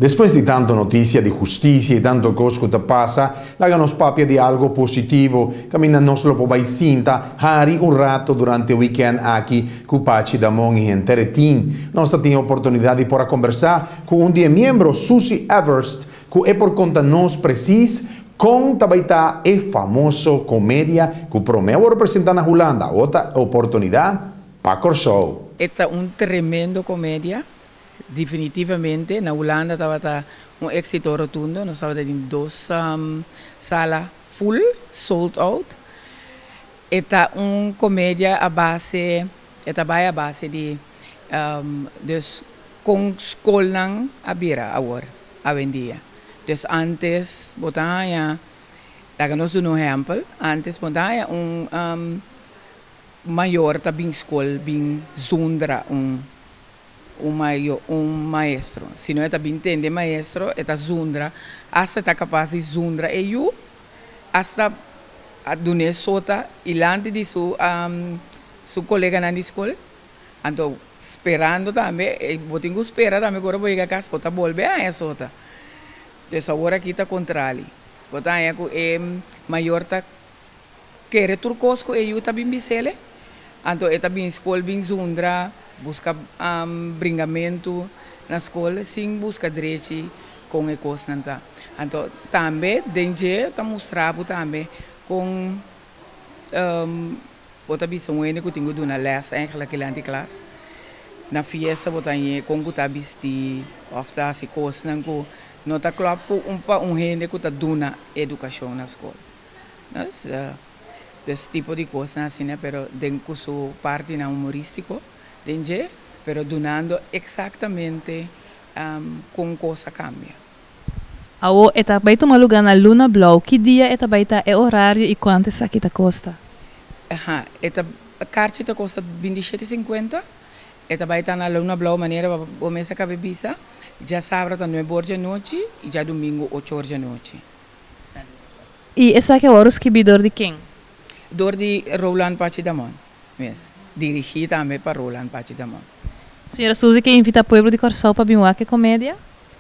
Despues di tanto noticia di husticia y tanto cos cu ta pasa, laga nos papia di algo positivo. Caminda nos lo por bay sinta hari un rato durante weekend aki cu Pachi Damon y henter e team. Nos tin oportunidad di por a combersa cu un di e miembro, Susie Everst, cu e por conta nos precies con ta bay ta e famoso comedia cu prome a presenta na Hulanda. Otro oportunidad pa Corsou. Esta un tremendo comedia. Definitivamente, na Hulanda tabata un exito rotundo. Nos tabata den dos sala full, sold out. E ta un comedia a base, e ta bay a base di dus con scolnan a bira awor, awendia. Dus antes, bo ta haya, laga nos un ehempel, antes bo ta haya un mayor ta bin scol bin zundra un maestro. Si no e ta bin tende maestro, e ta zundra, hasta ta capas di zundra e yu, hasta a dun'e sota dilanti di su coleganan di scol. Anto, sperando tambe, bo tin cu spera tambe ora bo yega cas, bo ta bolbe a sota. Dus awor aki ta contrario. Bo ta haya cu e mayor ta kere tur cos cu e yu ta bin bis'ele. Anto e ta bin scol bin zundra, busca bringamento na scol, sin busca drechi con e cosnan ta. Anto tambe den dje ta mustra tambe con bo ta bisa un hende cu tin cu duna les eigenlijk den klas. Na fiesta bo ta con cu ta bisti of ta si cosnan cu no ta klop cu un pa un hende cu ta duna educacion na scol. Dus tipo di cos asina, pero den cu su parti na humoristico, den dje, pero dunando exactamente con cos a cambia. Awo, e ta bay tuma luga na Luna Blou. Ki dia e ta bay ta, e horario y cuanto esaki ta costa? Aha, e ta carchi ta costa 27,50. E ta bay ta na Luna Blou, manera bo mes a caba di bisa. Diasabra ta 9 or di anochi y diadomingo 8 or di anochi. Y esaki awor skirbi dor di ken? Dor di Roland Pachi Damon. Yes. Dirigi tambe pa Roland Pachi Damon. Señora Suzy, kier invita pueblo di Corsou pa bin wak e comedia?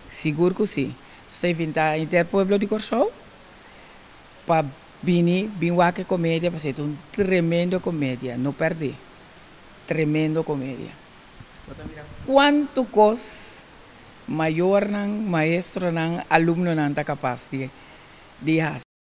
Sigur cu si. Ta invita henter pueblo di Corsou pa bini bin wak e comedia, pasobra ta un tremendo comedia, no perde. Tremendo comedia. Cuanto cos mayornan, maestronan, alumnonan ta capas di haci.